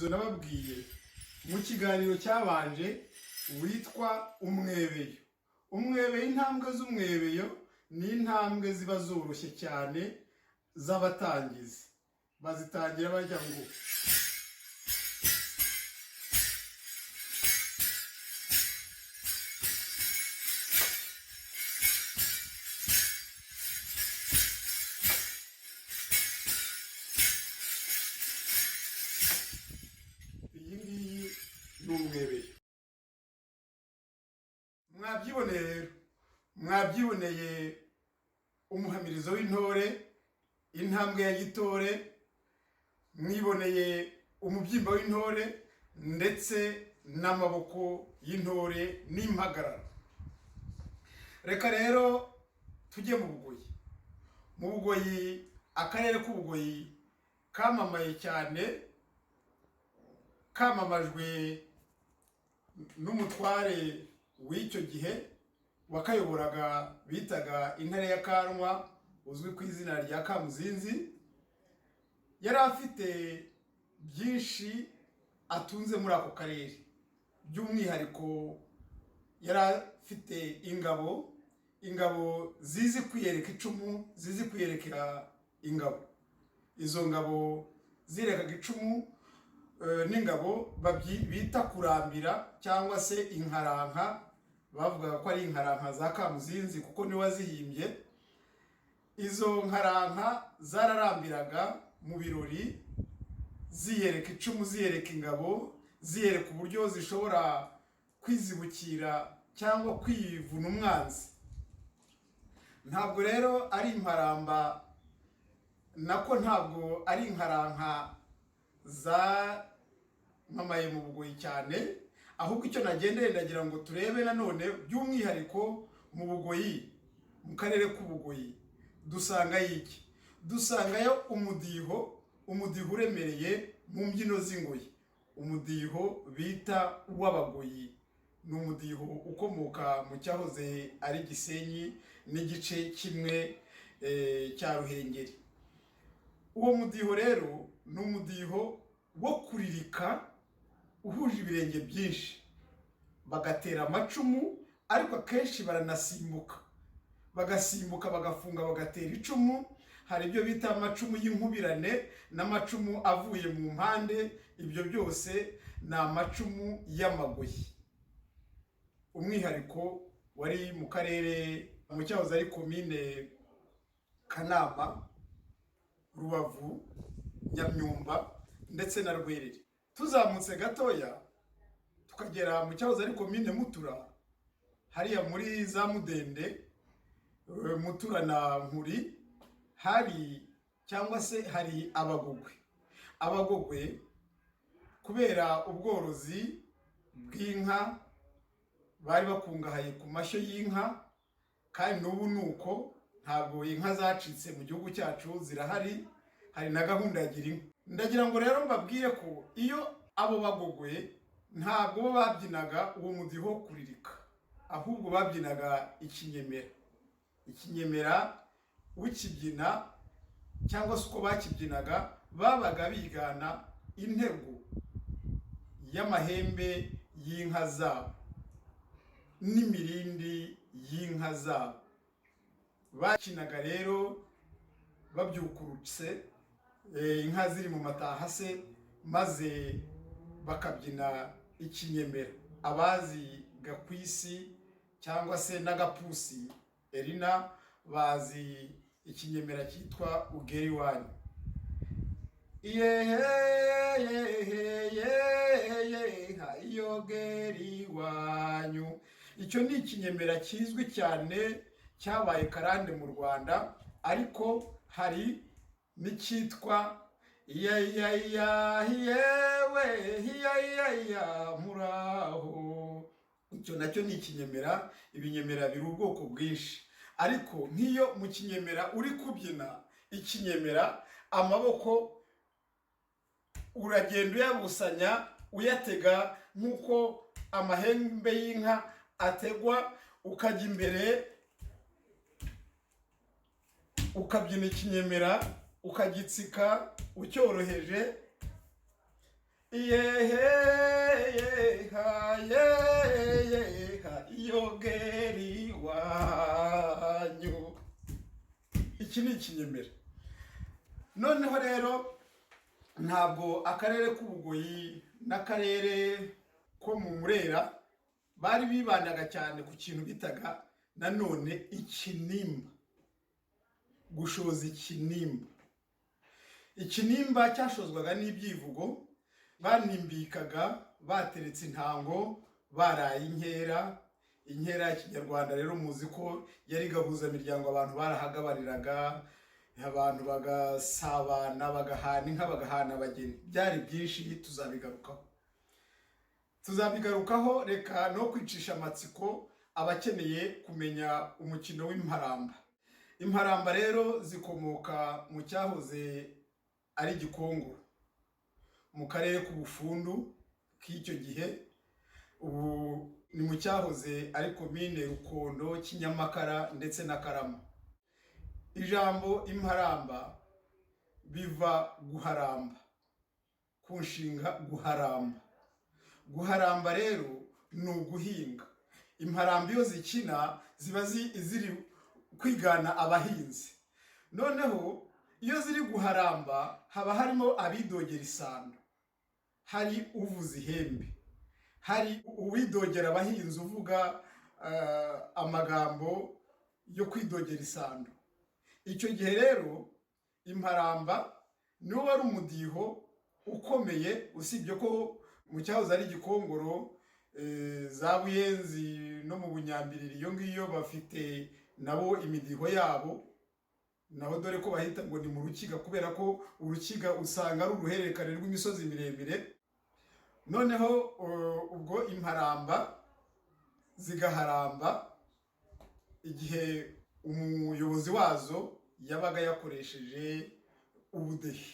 Muhamirizo nababwiye mu kiganiro cyabanje witwa umwebeyo. Umwebeyo, intambwe z'umwebeyo ni intambwe ziba zoroshye cyane z'abatangizi, bazitangira bajya ngo iyi ngiyi ni umwebeyo. Mwabyiboneye rero, mwabyiboneye umuhamirizo w'intore, intambwe ya gitore, mwiboneye umubyimba w'intore ndetse n'amaboko y'intore n'impagarara. Reka rero tujye mu Bugoyi. Mu Bugoyi, akarere k'Ubugoyi kamamaye cyane, kamamajwe n'umutware w'icyo gihe wakayoboraga bitaga Intare ya Kanwa, uzwi ku izina rya Kamuzinzi. Yari afite byinshi atunze muri ako karere, by'umwihariko yari afite ingabo, ingabo zizi kwiyereka icumu, zizi kwiyerekera ingabo. Izo ngabo zirekaga icumu n'ingabo bita kurambira cyangwa se inkaranka. Bavugaga ko ari inkaranka za Kamuzinzi kuko niwe wazihimbye. Izo nkaranka zararambiraga mu birori, ziyereka icumu, ziyereka ingabo, ziyereka uburyo zishobora kwizibukira cyangwa kwivuna umwanzi. Ntabwo rero ari imparamba, nako ntabwo ari inkaranka zamamaye mu Bugoyi cyane, ahubwo icyo nagendeye ndagira ngo turebe nanone by'umwihariko mu Bugoyi, mu karere k'Ubugoyi dusangayo iki? Dusangayo umudiho, umudiho uremereye mu mbyino z'ingoyi, umudiho bita uw'Abagoyi. Ni umudiho ukomoka mu cyahoze ari Gisenyi n'igice kimwe cya Ruhengeri. Uwo mudiho rero ni umudiho wo kuririka uhuje ibirenge byinshi, bagatera amacumu, ariko akenshi baranasimbuka, bagasimbuka bagafunga bagatera icumu. Hari ibyo bita amacumu y'inkubirane n'amacumu avuye mu mpande, ibyo byose ni amacumu y'amagoyi. Umwihariko wari mu karere, mu cyahoze ari komine Kanama, Rubavu, Nyamyumba ndetse na Rwerere. Tuzamutse gatoya tukagera mu cyahoze ari komine Mutura, hariya muri za Mudende, Mutura na Nkuri, hari cyangwa se hari Abagogwe. Abagogwe kubera ubworozi bw'inka bari bakungahaye ku mashyo y'inka, kandi n'ubu ni uko, ntabwo inka zacitse mu gihugu cyacu, zirahari, hari na gahunda ya gira inka. Ndagira ngo rero mbabwire ko iyo abo Bagogwe ntabwo bo babyinaga uwo mudiho wo kuririka, ahubwo babyinaga ikinyemera. Ikinyemera ukibyina cyangwa se uko bakibyinaga, babaga bigana intego y'amahembe y'inka zabo n'imirindi y'inka zabo. Bakinaga rero babyukurutse, inka ziri mu mataha se, maze bakabyina ikinyemera. Abazi Gakwisi cyangwa se n'Agapusi Erina bazi ikinyemera cyitwa Ugeri Iwanyu. Yehe nka iyogeri iwanyu. Icyo ni ikinyemera kizwi cyane cyabaye karande mu Rwanda, ariko hari n'icyitwa iya iya iya yewe iya iya iya muraho. Icyo nacyo ni ikinyemera. Ibinyemera biri ubwoko bwinshi, ariko nk'iyo mu kinyemera uri kubyina ikinyemera, amaboko uragenda uyabusanya, uyatega nk'uko amahembe y'inka ategwa, ukajya imbere ukabyina ikinyemera, ukagitsika ucyoroheje. Yehe ha yehe ha iyogeri wanyu. Iki ni ikinyemera. Noneho rero ntabwo akarere k'Ubugoyi n'akarere ko mu Murera bari bibandaga cyane ku kintu bitaga nanone ikinimba, gushoza ikinimba. Ikinimba cyashozwaga n'ibyivugo. Banimbikaga bateretse intango, baraye inkera. Inkera ya kinyarwanda rero muzi ko yari gahuzamiryango, abantu barahagabariraga, abantu bagasabana, bagahana inka, bagahana abageni. Byari byinshi, tuzabigarukaho, tuzabigarukaho. Reka no kwicisha amatsiko abakeneye kumenya umukino w'imparamba. Imparamba rero zikomoka mu cyahoze ari Gikongoro, mu karere k'Ubufundu k'icyo gihe, ubu ni mu cyahoze ari komine Rukondo, Kinyamakara ndetse na Karama. Ijambo imparamba biva guharamba, ku nshinga guharamba. Guharamba rero ni uguhinga. Imparamba iyo zikina ziba ziri kwigana abahinzi. Noneho iyo ziri guharamba haba harimo abidogera isando, hari uvuza ihembe, hari uwidogera abahinzi uvuga amagambo yo kwidogera isando. Icyo gihe rero imparamba niwo wari umudiho ukomeye, usibye ko mu cyahoze ari Gikongoro, za Buyenzi no mu Bunyambiriri iyo ngiyo bafite nabo imidiho yabo, naho dore ko bahita ngo ni mu Rukiga, kubera ko Urukiga usanga ari uruhererekane rw'imisozi miremire. Noneho ubwo imparamba zigaharamba igihe umuyobozi wazo yabaga yakoresheje ubudehe.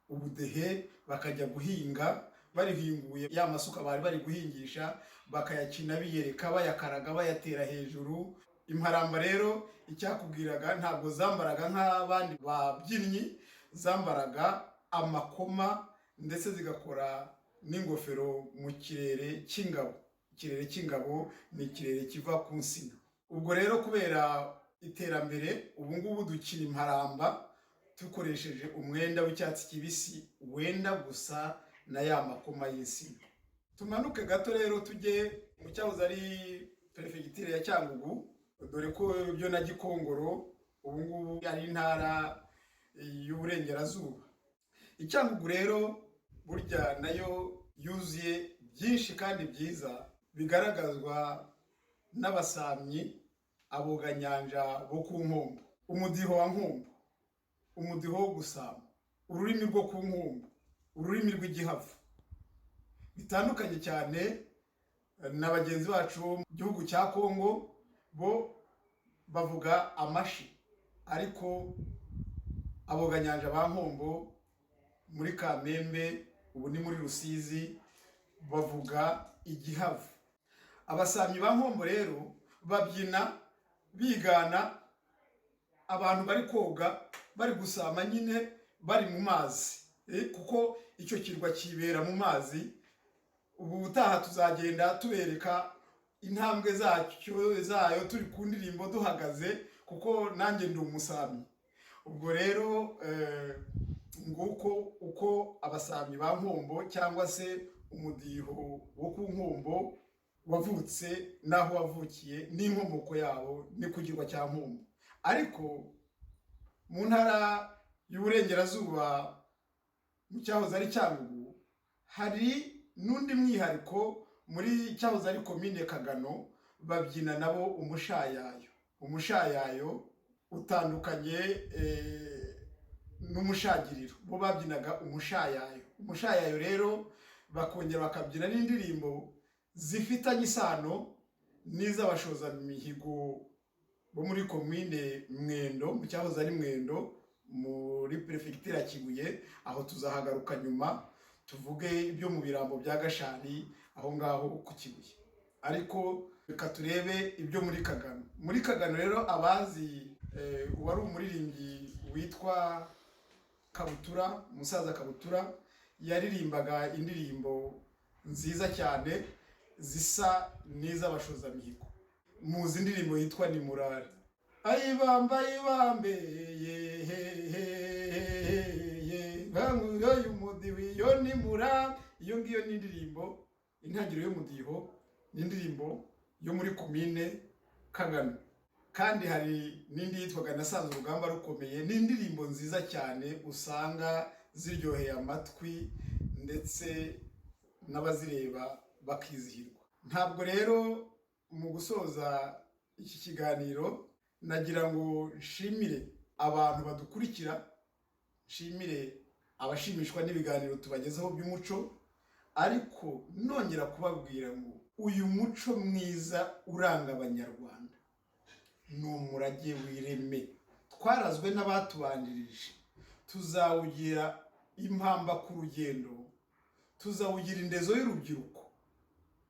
Ubudehe bakajya guhinga barihinguye, ya masuka bari bari guhingisha bakayakina biyereka, bayakaraga, bayatera hejuru. Imparamba rero icyakubwiraga, ntabwo zambaraga nk'abandi babyinnyi, zambaraga amakoma ndetse zigakora n'ingofero mu kirere cy'ingabo. Ikirere cy'ingabo ni ikirere kiva ku nsina. Ubwo rero kubera iterambere, ubu ngubu dukina imparamba dukoresheje umwenda w'icyatsi kibisi wenda gusa na ya makoma y'insina. Tumanuke gato rero tujye mu cyahoze ari perefegitire ya Cyangugu, dore ko byo na Gikongoro ubu ngubu ari intara y'Uburengerazuba. Icyangugu rero burya nayo yuzuye byinshi kandi byiza bigaragazwa n'abasamyi, aboganyanja bo ku Nkombo. Umudiho wa Nkombo, umudiho wo gusama, ururimi rwo ku Nkombo, ururimi rw'igihavu, bitandukanye cyane na bagenzi bacu bo mu gihugu cya Kongo, bo bavuga amashi, ariko aboganyanja ba Nkombo muri Kamembe, ubu ni muri Rusizi, bavuga igihavu. Abasamyi ba Nkombo rero babyina bigana abantu bari koga, bari gusama nyine, bari mu mazi, kuko icyo kirwa kibera mu mazi. Ubu ubutaha tuzagenda tubereka intambwe zacyo zayo turi ku ndirimbo duhagaze, kuko nanjye ndi umusamyi. Ubwo rero nguko uko abasamyi ba Nkombo cyangwa se umudiho wo ku Nkombo wavutse n'aho wavukiye n'inkomoko yabo ni ku kirwa cya Nkombo. Ariko mu ntara y'Uburengerazuba, mu cyahoze ari Cyangugu, hari n'undi mwihariko. Muri cyahoze ari komine Kagano babyina nabo umushayayo. Umushayayo utandukanye n'umushagiriro, bo babyinaga umushayayo. Umushayayo rero bakongera bakabyina n'indirimbo zifitanye isano n'iz'abashozamihigo bo muri komine Mwendo, mu cyahoze ari Mwendo, muri perefegitura ya Kibuye. Aho tuzahagaruka nyuma tuvuge ibyo mu birambo bya Gashari aho ngaho ku Kibuye, ariko reka turebe ibyo muri Kagano. Muri Kagano rero abazi uwari umuririmbyi witwa Kabutura, umusaza Kabutura, Yaririmbaga indirimbo nziza cyane zisa n'iz'abashozamihigo. Muzi indirimbo yitwa "Nimurare": "Ayibamba, ayibambe, ye nkanguro y'umudiho, iyo nimura." Iyo ngiyo ni indirimbo, intangiriro y'umudiho, ni indirimbo yo muri komine Kagano. Kandi hari n'indi yitwaga "Nasanze urugamba rukomeye". Ni indirimbo nziza cyane usanga ziryoheye amatwi, ndetse n'abazireba bakizihirwa. Ntabwo rero mu gusoza iki kiganiro nagira ngo nshimire abantu badukurikira, nshimire abashimishwa n'ibiganiro tubagezaho by'umuco, ariko nongera kubabwira ngo uyu muco mwiza uranga Abanyarwanda ni umurage w'ireme twarazwe n'abatubanjirije. Tuzawugira impamba ku rugendo, tuzawugira indezo y'urubyiruko,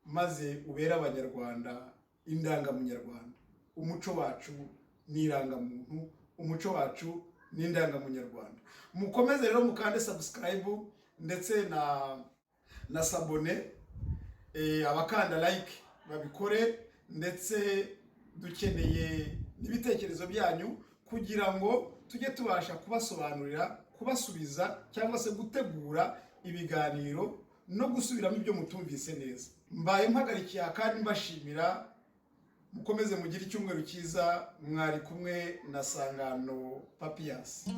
maze ubere Abanyarwanda indangamunyarwanda. Umuco wacu ni irangamuntu, umuco wacu ni indangamunyarwanda. Mukomeze rero mukande subscribe ndetse na s'abonner, abakanda like babikore, ndetse dukeneye n'ibitekerezo byanyu kugira ngo tujye tubasha kubasobanurira, kubasubiza cyangwa se gutegura ibiganiro no gusubiramo ibyo mutumvise neza. Mbaye mpagarikiye aha kandi mbashimira. Mukomeze mugire icyumweru cyiza. Mwari kumwe na Sangano Papiyasi.